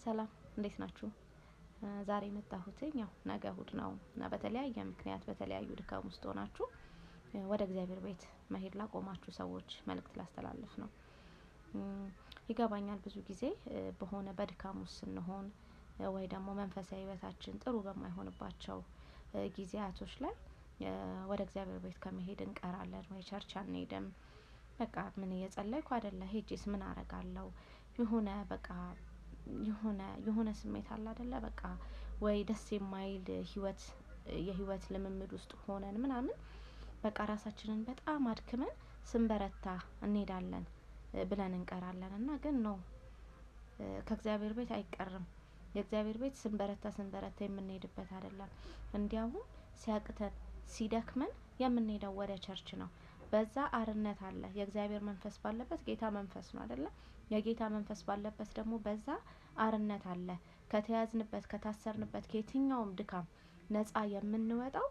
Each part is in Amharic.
ሰላም እንዴት ናችሁ? ዛሬ የመጣሁትኝ ያው ነገ እሁድ ነው እና በተለያየ ምክንያት በተለያዩ ድካም ውስጥ ሆናችሁ ወደ እግዚአብሔር ቤት መሄድ ላቆማችሁ ሰዎች መልእክት ላስተላልፍ ነው። ይገባኛል ብዙ ጊዜ በሆነ በድካም ውስጥ ስንሆን ወይ ደግሞ መንፈሳዊ ሕይወታችን ጥሩ በማይሆንባቸው ጊዜያቶች ላይ ወደ እግዚአብሔር ቤት ከመሄድ እንቀራለን ወይ church አንሄድም። በቃ ምን እየጸለይኩ አይደለ ሄጄስ ምን አረጋለሁ? የሆነ በቃ የሆነ ስሜት አለ አይደለ በቃ ወይ ደስ የማይል ህይወት የህይወት ልምምድ ውስጥ ሆነን ምናምን በቃ ራሳችንን በጣም አድክመን ስንበረታ እንሄዳለን ብለን እንቀራለን። እና ግን ነው ከእግዚአብሔር ቤት አይቀርም። የእግዚአብሔር ቤት ስንበረታ ስንበረታ የምንሄድበት አይደለም። እንዲያውም ሲያቅተን ሲደክመን የምንሄደው ወደ church ነው። በዛ አርነት አለ። የእግዚአብሔር መንፈስ ባለበት ጌታ መንፈስ ነው አይደለ? የጌታ መንፈስ ባለበት ደግሞ በዛ አርነት አለ። ከተያዝንበት ከታሰርንበት ከየትኛውም ድካም ነፃ የምንወጣው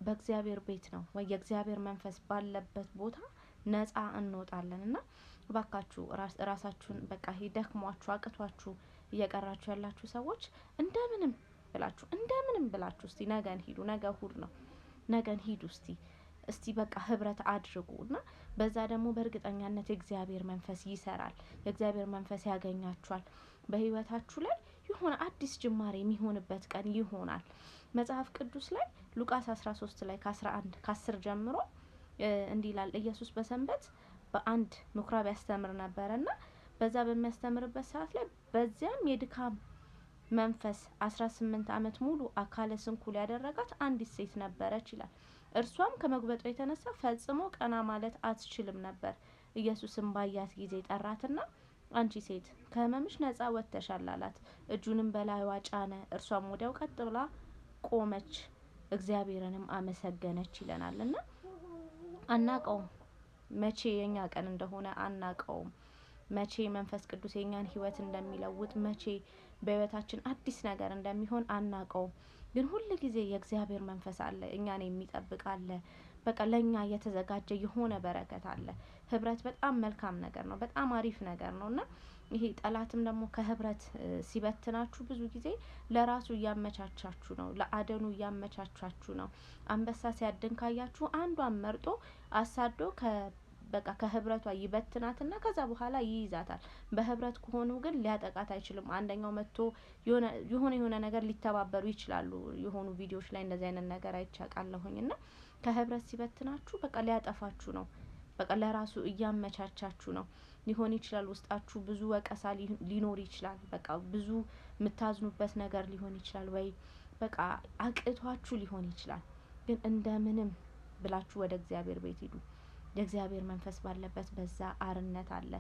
በእግዚአብሔር ቤት ነው ወይ የእግዚአብሔር መንፈስ ባለበት ቦታ ነፃ እንወጣለን። እና እባካችሁ ራሳችሁን በቃ ደክሟችሁ አቅቷችሁ እየቀራችሁ ያላችሁ ሰዎች እንደምንም ብላችሁ እንደምንም ብላችሁ እስቲ ነገን ሂዱ። ነገ እሁድ ነው። ነገን ሂዱ እስቲ በቃ ህብረት አድርጉ እና በዛ ደግሞ በእርግጠኛነት የእግዚአብሔር መንፈስ ይሰራል። የእግዚአብሔር መንፈስ ያገኛችኋል። በህይወታችሁ ላይ የሆነ አዲስ ጅማሬ የሚሆንበት ቀን ይሆናል። መጽሐፍ ቅዱስ ላይ ሉቃስ 13 ላይ ከ11 ከ10 ጀምሮ እንዲህ ይላል። ኢየሱስ በሰንበት በአንድ ምኩራብ ያስተምር ነበረና በዛ በሚያስተምርበት ሰዓት ላይ በዚያም የድካም መንፈስ 18 ዓመት ሙሉ አካለ ስንኩል ያደረጋት አንዲት ሴት ነበረች ይላል። እርሷም ከመጉበጧ የተነሳ ፈጽሞ ቀና ማለት አትችልም ነበር። ኢየሱስም ባያት ጊዜ ጠራትና አንቺ ሴት ከህመምሽ ነጻ ወጥተሻል አላት። እጁንም በላይዋ ጫነ። እርሷም ወዲያው ቀጥ ብላ ቆመች፣ እግዚአብሔርንም አመሰገነች ይለናል። እና አናቀውም መቼ የኛ ቀን እንደሆነ አናቀውም። መቼ መንፈስ ቅዱስ የኛን ህይወት እንደሚለውጥ መቼ በህይወታችን አዲስ ነገር እንደሚሆን አናቀውም። ግን ሁል ጊዜ የእግዚአብሔር መንፈስ አለ፣ እኛን የሚጠብቅ አለ። በቃ ለኛ የተዘጋጀ የሆነ በረከት አለ። ህብረት በጣም መልካም ነገር ነው፣ በጣም አሪፍ ነገር ነው። እና ይሄ ጠላትም ደግሞ ከህብረት ሲበትናችሁ ብዙ ጊዜ ለራሱ እያመቻቻችሁ ነው፣ ለአደኑ እያመቻቻችሁ ነው። አንበሳ ሲያድን ካያችሁ አንዷን መርጦ አሳዶ በቃ ከህብረቷ ይበትናትና ከዛ በኋላ ይይዛታል። በህብረት ከሆኑ ግን ሊያጠቃት አይችልም። አንደኛው መጥቶ የሆነ የሆነ ነገር ሊተባበሩ ይችላሉ። የሆኑ ቪዲዮዎች ላይ እንደዚህ አይነት ነገር አይቻቃለሁኝ። እና ከህብረት ሲበትናችሁ በቃ ሊያጠፋችሁ ነው። በቃ ለራሱ እያመቻቻችሁ ነው። ሊሆን ይችላል ውስጣችሁ ብዙ ወቀሳ ሊኖር ይችላል። በቃ ብዙ የምታዝኑበት ነገር ሊሆን ይችላል። ወይ በቃ አቅቷችሁ ሊሆን ይችላል። ግን እንደምንም ብላችሁ ወደ እግዚአብሔር ቤት ሂዱ። የእግዚአብሔር መንፈስ ባለበት በዛ አርነት አለ።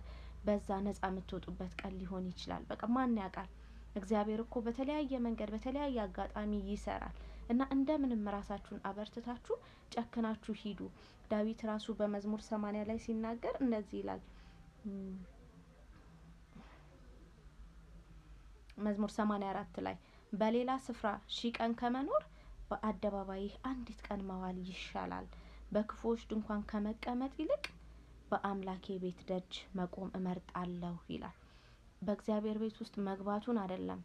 በዛ ነጻ የምትወጡበት ቀን ሊሆን ይችላል። በቃ ማን ያውቃል? እግዚአብሔር እኮ በተለያየ መንገድ በተለያየ አጋጣሚ ይሰራል። እና እንደምንም ራሳችሁን አበርትታችሁ ጨክናችሁ ሂዱ። ዳዊት ራሱ በመዝሙር 80 ላይ ሲናገር እንደዚህ ይላል። መዝሙር 84 ላይ በሌላ ስፍራ 1000 ቀን ከመኖር በአደባባይህ አንዲት ቀን መዋል ይሻላል። በክፉዎች ድንኳን ከመቀመጥ ይልቅ በአምላኬ ቤት ደጅ መቆም እመርጣለሁ ይላል። በእግዚአብሔር ቤት ውስጥ መግባቱን አይደለም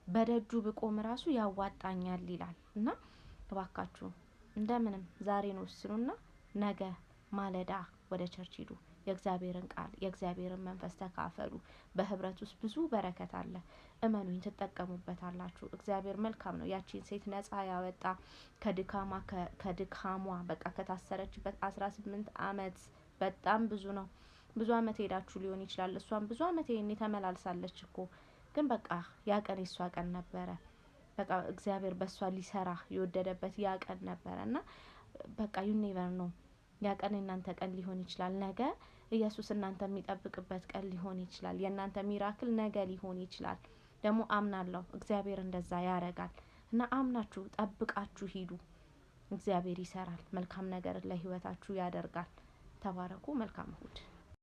በደጁ ብቆም ራሱ ያዋጣኛል ይላል። እና እባካችሁ እንደምንም ዛሬን ወስኑና ነገ ማለዳ ወደ church ሂዱ። የእግዚአብሔርን ቃል የእግዚአብሔርን መንፈስ ተካፈሉ። በህብረት ውስጥ ብዙ በረከት አለ። እመኑኝ ትጠቀሙበታላችሁ። እግዚአብሔር መልካም ነው። ያቺን ሴት ነጻ ያወጣ ከድካሟ በቃ ከታሰረችበት 18 አመት በጣም ብዙ ነው። ብዙ አመት ሄዳችሁ ሊሆን ይችላል። እሷም ብዙ አመት ይሄኔ ተመላልሳለች እኮ። ግን በቃ ያ ቀን የሷ ቀን ነበረ። በቃ እግዚአብሔር በሷ ሊሰራ የወደደበት ያ ቀን ነበረ። እና በቃ you never know። ያ ቀን የእናንተ ቀን ሊሆን ይችላል። ነገ ኢየሱስ እናንተ የሚጠብቅበት ቀን ሊሆን ይችላል። የእናንተ miracle ነገ ሊሆን ይችላል። ደግሞ አምናለሁ እግዚአብሔር እንደዛ ያረጋል። እና አምናችሁ ጠብቃችሁ ሂዱ። እግዚአብሔር ይሰራል። መልካም ነገር ለህይወታችሁ ያደርጋል። ተባረኩ። መልካም እሁድ።